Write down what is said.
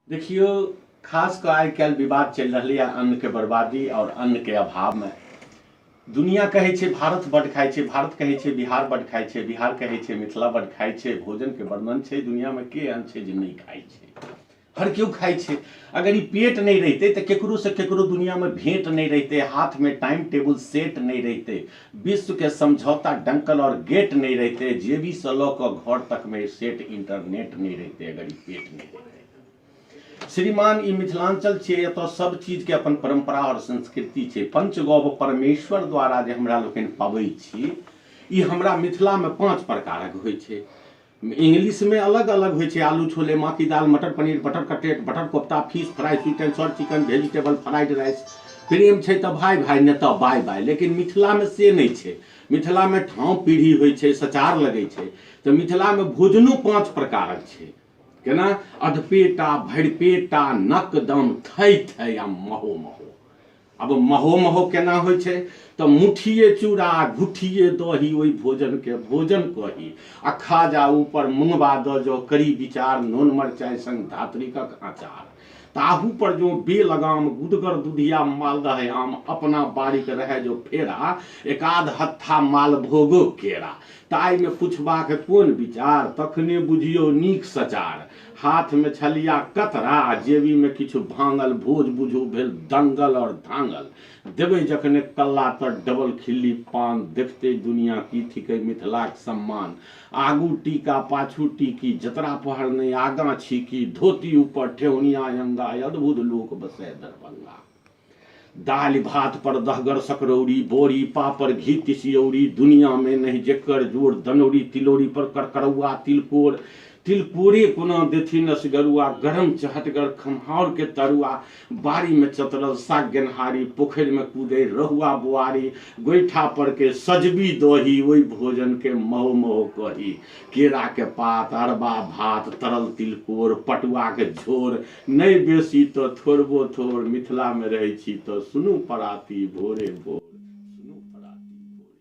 देखियौ, खास कऽ आइ काल्हि विवाद चलि रहलैए अन्नके बर्बादी आओर अन्नके अभावमे। दुनिया कहै छै भारत बड्ड खाइ छै, भारत कहै छै बिहार बड्ड खाइ छै, बिहार कहै छै मिथिला बड्ड खाइ छै। भोजनके वर्णन छै, दुनियामे के एहन छै जे नहि खाइ छै? हर केओ खाइ छै। अगर ई पेट नहि रहितै तऽ केकरोसँ केकरो दुनियामे भेंट नहि रहितै, हाथमे टाइम टेबुल सेट नहि रहितै, विश्वके समझौता डंकल आओर गेट नहि रहितै, जेबीसँ लऽ कऽ घर तकमे सेट इंटरनेट नहि रहितै अगर ई पेट नहि रहितै। श्रीमान, ई मिथिलांचल छियै, एतऽ सब चीजके अपन परम्परा आओर संस्कृति छै। पंचगव परमेश्वर द्वारा जे हमरा लोकनि पबै छी, ई हमरा मिथिलामे 5 प्रकारक होइ छै। इंग्लिशमे अलग अलग होइ छै, आलू छोले, माँ की दाल, मटर paneer, butter cutlet, butter kofta, fish fry, sweet and sour chicken, vegetable fried rice. प्रेम छै तऽ भाय भाय, नहि तऽ बाय बाय। लेकिन मिथिलामे से नहि छै। मिथिलामे ठाँव पीढ़ी होइ छै, सचार लगै छै। तऽ मिथिलामे भोजनो 5 प्रकारक छै। केना? अधपेटा, भरिपेटा, नकदम, थै थै आ महो महो। आब महो महो केना होइ छै? तऽ मुठिए चूड़ा, घुठिए दही, ओहि भोजनके भोजन कही। आ खाजा ऊपर मुँगबा दऽ जो करी विचार, नून मरचाइ संग धात्रिकक अचार, ताहू पर जो बेलगाम गुदगर दुधिया मालदह आम, अपना बाड़ीक रहै जो फेरा, एकाध हत्था मालभोगो केरा, ताहिमे पुछबाक कोन विचार, तखने बुझियौ नीक सचार। हाथमे छलिया कतरा आ जेबीमे किछु भाँगल, भोज बुझू भेल दंगल और धांगल। देबै जखने कल्ला तर डबल खिल्ली पान, देखतै दुनिया की थिकै मिथिलाक सम्मान। आगू टीका पाछू टीकी, जतरा पहर नहि आगाँ छीकी, धोती ऊपर ठेहुनिया अंगा, अद्भुत लोक बसै दरभंगा। दालि भात पर दहगर सकरौरी, बोरी पापड़ घी तिसियौरी, दुनियामे नहि जेकर जोर, दनौरी तिलौरी पर करकरौआ तिलकोर। तिलकोरे कोना देथिन असगरुआ, गरम चहटगर खम्हाउर के तरुआ, बाड़ीमे चतरल साग गेनहारी, पोखरिमे कूदै रहुआ बुआरी, गोइठा पर के सजबी दही, ओहि भोजन के महो महो कही। केरा के पात, अरबा भात, तरल तिलकोर, पटुआ के झोर, नहि बेसी तऽ थोड़बो थोड़, मिथिलामे रहै छी तऽ सुनू पराती भोरे भोर।